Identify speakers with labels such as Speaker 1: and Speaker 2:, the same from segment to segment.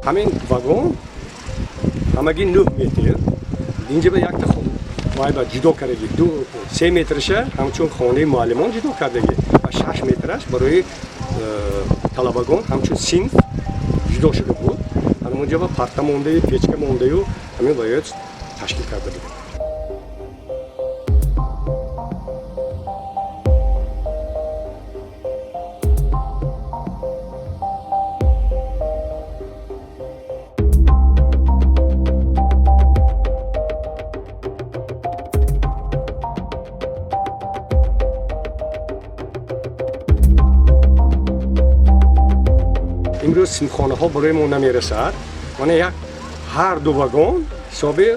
Speaker 1: Ҳамин вагон ҳамагӣ 9 метр. Инҷа ба якта вай ба ҷудо кардагӣ, ду се метраша ҳамчун хонаи муаллимон ҷудо кардагӣ ва 6 метраш барои талабагон ҳамчун синф ҷудо шуда буд. Ҳамонҷа ба парта мондаю, печка мондаю, ҳамин ваёт ташкил карда будем. Имрӯз синфхонаҳо барои мо намерасад. Мана як ҳар ду вагон ҳисоби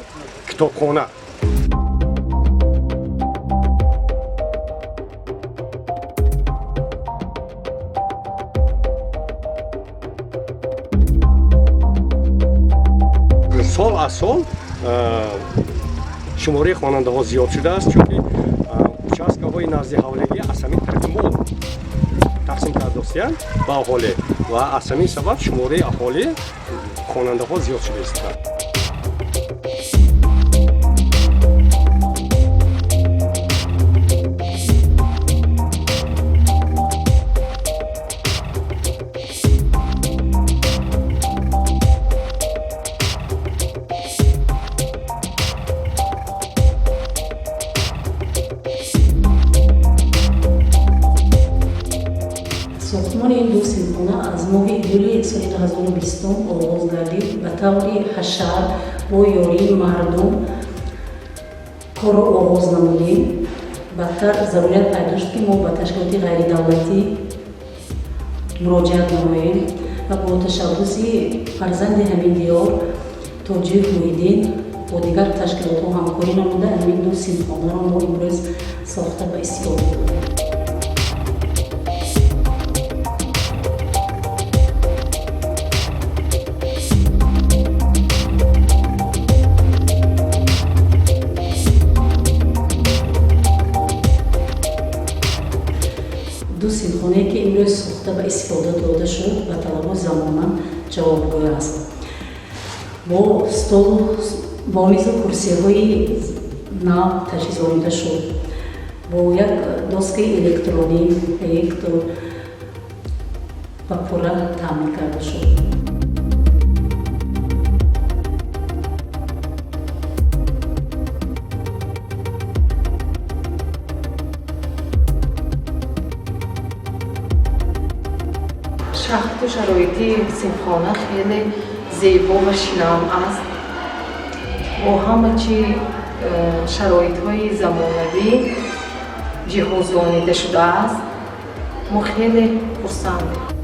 Speaker 1: китобхона. Сол аз сол шумораи хонандаҳо зиёд шудааст, чунки участкаҳои назди ҳавлигӣ аз ҳамин тарафи мо тақсим кардастиянд ба аҳолӣ ва аз ҳамин сабаб шумораи аҳолӣ, хонандаҳо зиёд шуда истоданд.
Speaker 2: Сохтмони ин ду синфхона аз моҳи июли соли 2020 оғоз гардид. Ба таври ҳашар бо ёрии мардум корро оғоз намудем. Баъдтар зарурият пайдо шуд, ки мо ба ташкилоти ғайридавлатӣ муроҷиат намоем ва бо ташаббуси фарзанди ҳамин диёр, Тоҷиев Муҳиддин, бо дигар ташкилотҳо ҳамкорӣ намуда, ҳамин ду синфхонаро мо имрӯз сохта ба истифода додем. Ду синфхонае, ки имрӯз сохта ба истифода дода шуд, ба талаботи замона ҷавобгӯ аст. Бо столу, бо мизу курсиҳои нав таҷҳизонида шуд, бо як доскаи электронӣ, проектор ба пурра таъмин карда шуд.
Speaker 3: Шахту шароити синфхона хеле зебо ва шинам аст, бо ҳама чи шароитҳои замонавӣ ҷиҳозонида шудааст. Мо хеле хурсандем.